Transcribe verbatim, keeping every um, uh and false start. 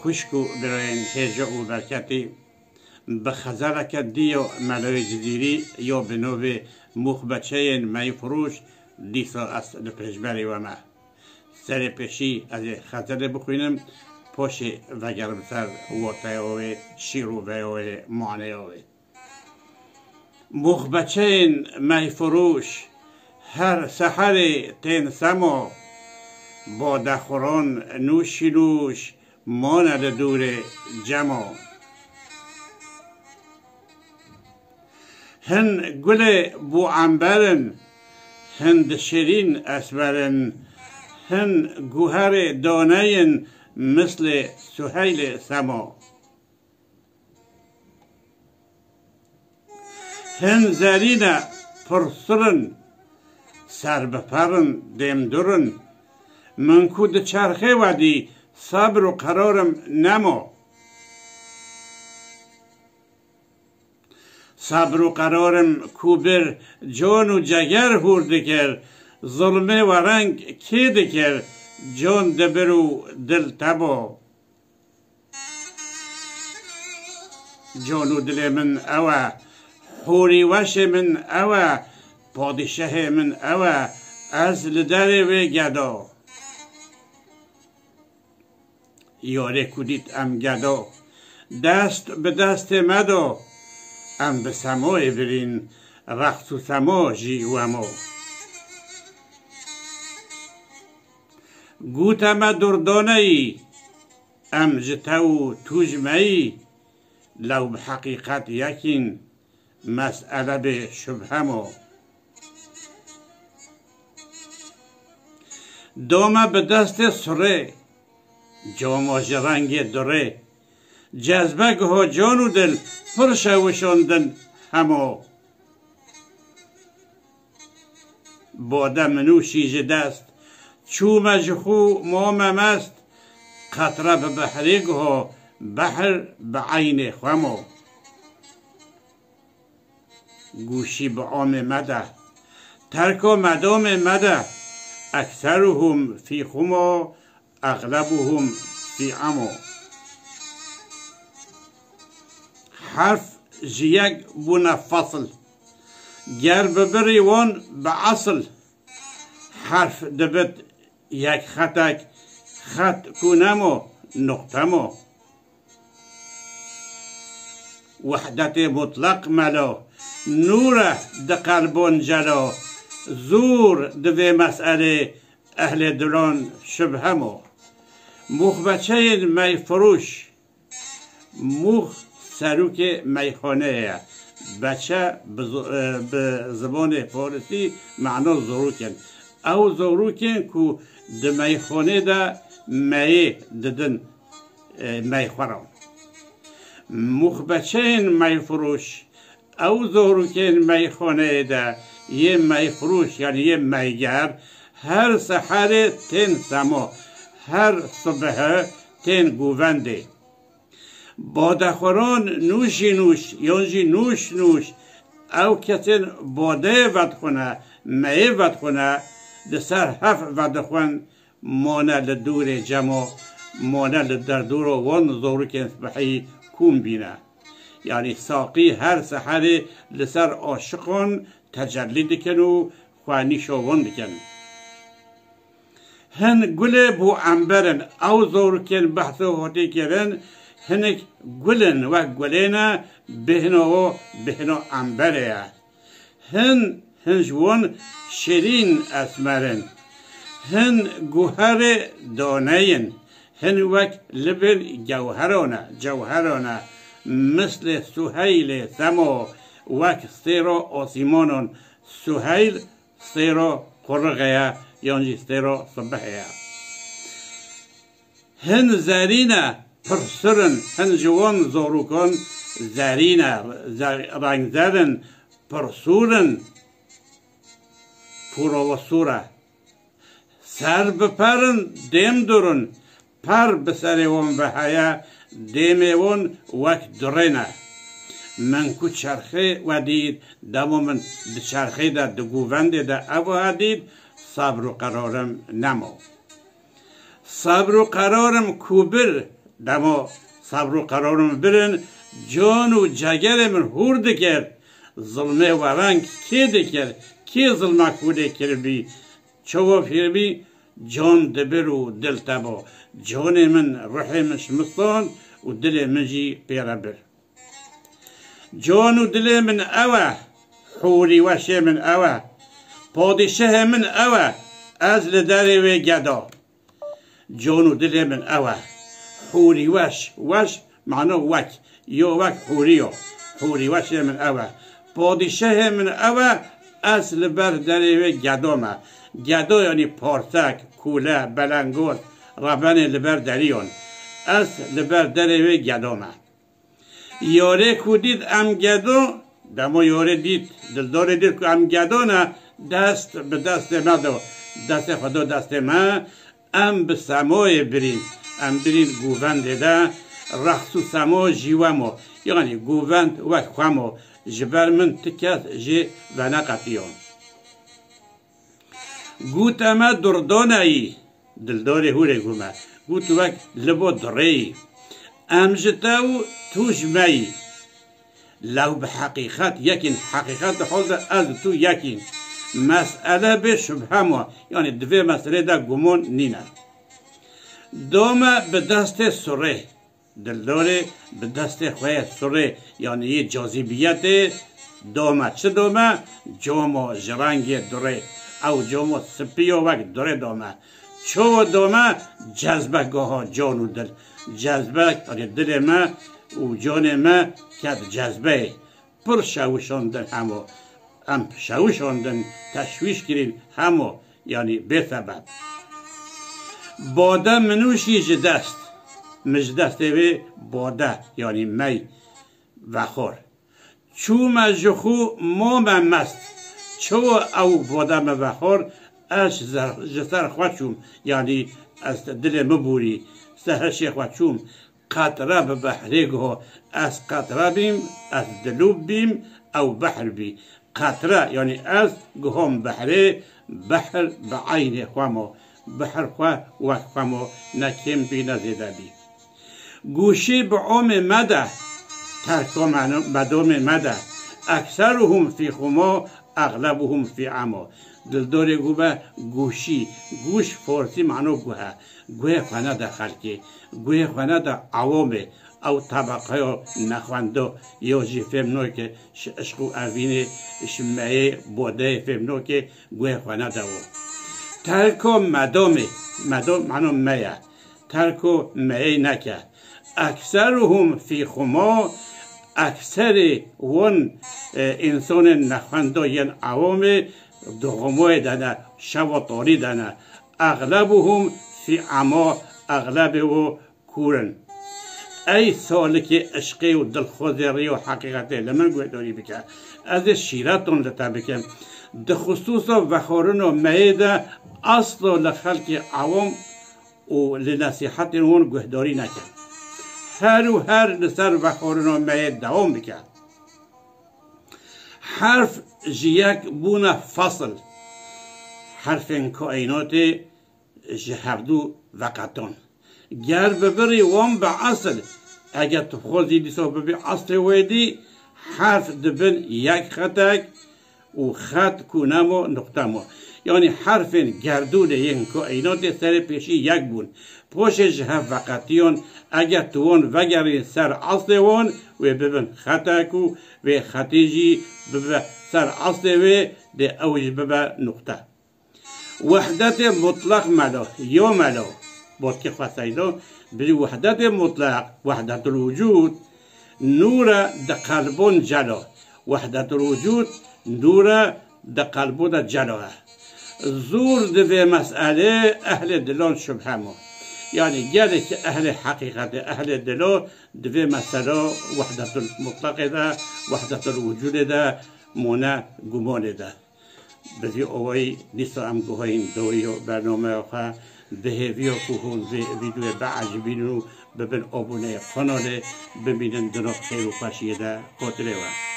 Xwişk û birayên hêja û berketî, bi xezeleke dî ya Melayê Cizîrî ya bi navê Mûxbeçeyên Meyfirûş dîsa ez li pêşberî we me. Serê pêşî ez ê xezelê bixwînim, paşê vegerim ser wateya wê, şîroveya wê, maneya wê. Mûxbeçeyên meyfirûş her seherê tên sema, badexuran nûşî nûş mane li dûrê cema. Hin gulê bû ember in, hin di şirîn esmer in, hin guherê dane yin mislê Suheylê sema. Hin zerîne pirsir in, ser bi per in, dêmdur in. Min ku diçerxê wedî, sebr û qerarim nemo. Sebr û qerarim ku bir can û ceger hûr dikir, zulmê we reng kê dikir, can dibir û dil tebo. Can û dilê min ew e, hûrî weşê min ew e, padîşehê min ew e, ez li derê wê gedo. Yarê ku dît em gedo, dest bi destê me do, em bi semoyê birîn, reqs û semo jî wemo. Gote me durdoneyî, em ji te û tu ji me yî, lew bi heqîqet yek în, mesele bê şubhe mo. Do me bi destê surê, cama ji rengê durê, cezbe giho can û dil pir şewişandin hemo. Bade min nûşî ji dest, çûme ji xwe mame mest, qetre bi behrê giho, behr bi eynê xwe mo. Gûşî bi amê mede, terko medomê mede, ekseruhum fî xumo, exlebuhum fî emo. Herf ji yek bûne fesil, ger bibirî wan bi esil, herf dibit yek xetek, xet ku nemo, nuqte mo. Wehdetê mutleq melo, nûr e di qelbon celo, zûr di vê meselê ehlê dilon şibhe mo. Mûxbeçeyên meyfirûş, mûx serokê meyxaneyê ye. Beçe bi zo-, e, bi zimanê farisî mano zorok in. Ew zorokên ku di meyxanê de meyê didin, e, meyxweran. Mûxbeçeyên meyfirûş, ew zorokên meyxaneyê de yê meyfirûş, yanî yê meyger, her seherê tên semo, her sibihe tên govendê. Badexweran nûşî nûş, yan jî nûş nûş, ew kesên badeyê vedixwine, meyê vedixwine, li ser hev vedixwin, mane li dûrê cemo, mane li derdora wan zorokên sibehî kûm bîne. Yanî saqî her seherê li ser aşiqan tecellî dikin û xwe nîşa wan dikin. Hin gulê bo ember in, ew zorokên behsa hatî kirin, hinek gul in, wek gulê ne, bêhna wan bêhna emberê ye. Hin, hin ji wan şêrîn esmer in. Hin guherê dane yin. Hin wek libên gewheran e, cewheran e. Mislê Suheylê semo, wek stêra asîmanan. Suheyl stêra qurixê ye, yan jî stêra sibihê ye. Hin zerîn e, pirsir in, hin ji wan zarokan zerîn e, zer-, rengzer in, pirsûr in, pûrova sor e. Ser bi per in, dêm dur in, per bi serê wan ve heye, dêmê wan wek durê ne. Min ku çerxê we dît, dema min di çerxê de, di govendê de ev wiha dît, sebr û qerarim nemo. Sebr û qerarim ku bir Dema sebr û qerarê min birin, can û cegerê min hûr dikir. Zilmê wereng kê dikir? Kê zilma ku lê kiribî? Çawa fêr bî? Can dibir û dil teba. Canê min, ruhê min şimistan û dilê min jî pê re bir. Can û dilê min ew e, hûrî weşê min ew e, padîşehê min ew e, ez li derê wê geda. Can û dilê min ew e, hûrî weş, weş mana wek, yo wek hûrî yo, hûrî weşê min ew e, padîşehê min ew e, ez li ber derê wê geda me. Geda yanî parsek, kûle, belengoz, rebenê li ber deriyan. Ez li ber derê wê geda me. Yarê ku dît em gedo, dema yarê dît, dildarê dît ku em gedo ne, dest bi destê me do, destê xwe do destê me, em bi semayê birîn, em birîn govendê de, reqs û sema jî wemo, yanî govend wek xwemo, ji ber min ti kes jê veneqetiyo. Gûte me durdoneyî, dildarê hûrê gû me. Gût wek libo durê yî. Em ji te û tu ji me yî. Lew bi heqîqet yekîn, heqîqet di hol de ez û tu yekîn. Mesele bê şubhe ma, yanî di vê meselê de gumon nîne. Do me bi destê surê. Dildarê bi destê xwe yê surê, yanî yê cazîbiyetê, dome. Çi dome? Como ji rengê durê. Ew como spî yo wek durê dome. Çawa dome? Cezbe gaha can û dil. Cezbe, yanî dilê me û canê me ket cezbeyê. Pir şewişandin hemo. Em şewişandin, teşwîş kirîn hemo, yanî bê sebeb. Bade minûşî ji dest. Min ji destê wê bade, yanî mey, vexor. Çûme ji xwe mame mest. Çawa ew bade me vexor, ez ji ser, ji ser xwe çûm. Yanî ez dilê min bûrî, ser hişê xwe çûm. Qetre bi behrê guho. Ez qetre bîm, ez dilûb bîm, ew behr bî. Qetre, yanî ez guhom behrê, behr bi eynê xwe mo. Behr xwe wek xwe mo, ne kêm bî, ne zêde bî. Gûşî bi omê me de, terko meno-, medomê me de. Ekseruhum fî xumo, exlebuhum fî emo. Dildorê gû me gûşî. Gûş forsî mano guh e. Guhê xwe nede xelkê, guhê xwe nede awomê, ew tebeqeyo nexwendo, yo jî fêm noke, ji işq û evînê, ji meyê, bodeyê fêm noke, guhê xwe nede wo. Terko medomê, medom mano meye, terko meyê neke. Ekseruhum fî xumo, ekserê won, e, însonên nexwendo yên awomê di xumoyê de ne, şevo torî de ne. Exlebuhum fî emo, exlebê wo kûr in. Ey salikê işqê û dilxwazê rî û heqîqetê, li min guhdarî bike. Ez ê şîreton li te bikim. Di xisûsa vexwarin û meyê de aslo li xelkê awam û li nesîhetên wan guhdarî neke. Her û her li ser vexwarin û meyê dewam bike. Herf ji yek bûne fasl. Herfên kaînatê ji hevdû veqetan. Ger bibirî wan bi esil, eger tu xwezî dîsa bibî eslê wê dî, herf dibin yek xetek û xet ku nemo nuqte mo. Yanî herfên gerdûnê yên kaînatê serê pêşî yek bûn. Poşê ji hev veqetiyon, eger tu wan vegerîn ser eslê wan, wê bibin xetek û vê xetê jî bibe ser eslê wê, dê ew jî bibe nuqte. Wehdetê mutleq melo, yo melo, botkê xwe seydo, bi wehdetê mutleq, wehdetul wucud, nûre di qelbon celo. Wehdetul wucud, nûre di qelbon de celo e. Zûr di vê meselê ehlê dilon şubhe mo. Yanî gelek ehlê heqîqetê, ehlê dilo di vê meselo wehdetul mutleqê de, wehdetul wucudê de mone gumonê de. Bi vî owayî dîsa em guhayîn doyo bernameya xwe. Bi hêviya ku hûn vê vîdeoyê biecibînin û bibin aboneyê kanalê, bimînin di nav xêr û xweşiyê de. Xotirê we.